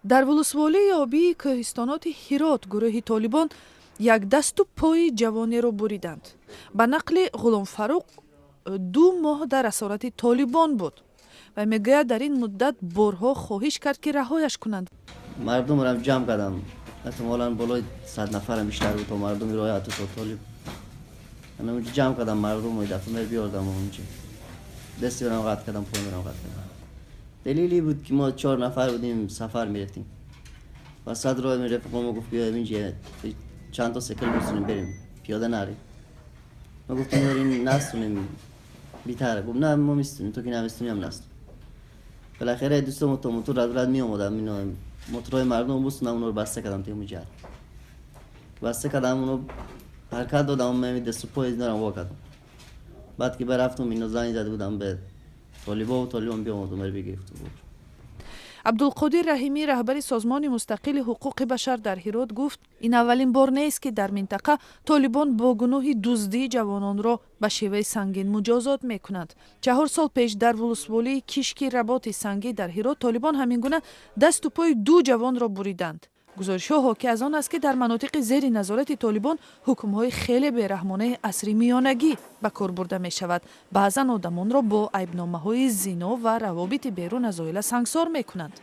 Дар вулусволии обии кӯҳистоноти Ҳирот гурӯҳи Толибон як дасту пои ҷавонеро буриданд. Ба нақли Ғуломфаруқ, 2 моҳ дар асорати Толибон буд ва мегӯяд, дар ин муддат борҳо хоҳиш кард, ки раҳояш кунанд. Мардумро ҷамъ кардам, эҳтимолан болои 100 нафарам бештар буд, то мардуми роҳи то Толиб онҷо ҷамъ кардам. Мардум дафъа биёрдам, онҷо дасти мерам қатъ кардам, пой мерам қатъ кардам. Далели буд, ки мо чор нафар будем, сафар мерафтем ва сад роҳ рафиқо мо гуфт: «Биёем, инҷа чанд та секл бисунем, берем, пиёда нарем». Мо гуфтем: «Ин настунем, битаре». Гуфт: «На, мо мистунем, то ки намистунем, наст». بالاخره دوستم تو موتور رد رد می اومدم، اینو موتورهای مردم بستونم، اونو رو بسته کردم، توی اونجا بسته کردم، اونو حرکت دادم، من دست و پای دارم وا کردم. بعد که برفتم، اینو زنگ زده بودم به طالبا و طالبان بیامد و بگرفت. Абдулқодир Раҳимӣ, раҳбари Созмони мустақили ҳуқуқи башар дар Ҳирот, гуфт, ин аввалин бор нест, ки дар минтақа Толибон бо гуноҳи дуздӣ ҷавононро ба шеваи сангин муҷозот мекунанд. 4 сол пеш дар вулусволии Кишки Работи Сангӣ дар Ҳирот Толибон ҳамин гуна дасту пои ду ҷавонро буриданд. Гузоришҳо ҳоки аз он аст, ки дар манотиқи зери назорати Толибон ҳукмҳои хеле бераҳмонаи асри миёнагӣ ба кор бурда мешавад. Баъзан одамонро бо айбномаҳои зино ва равобити берун аз оила сангсор мекунанд.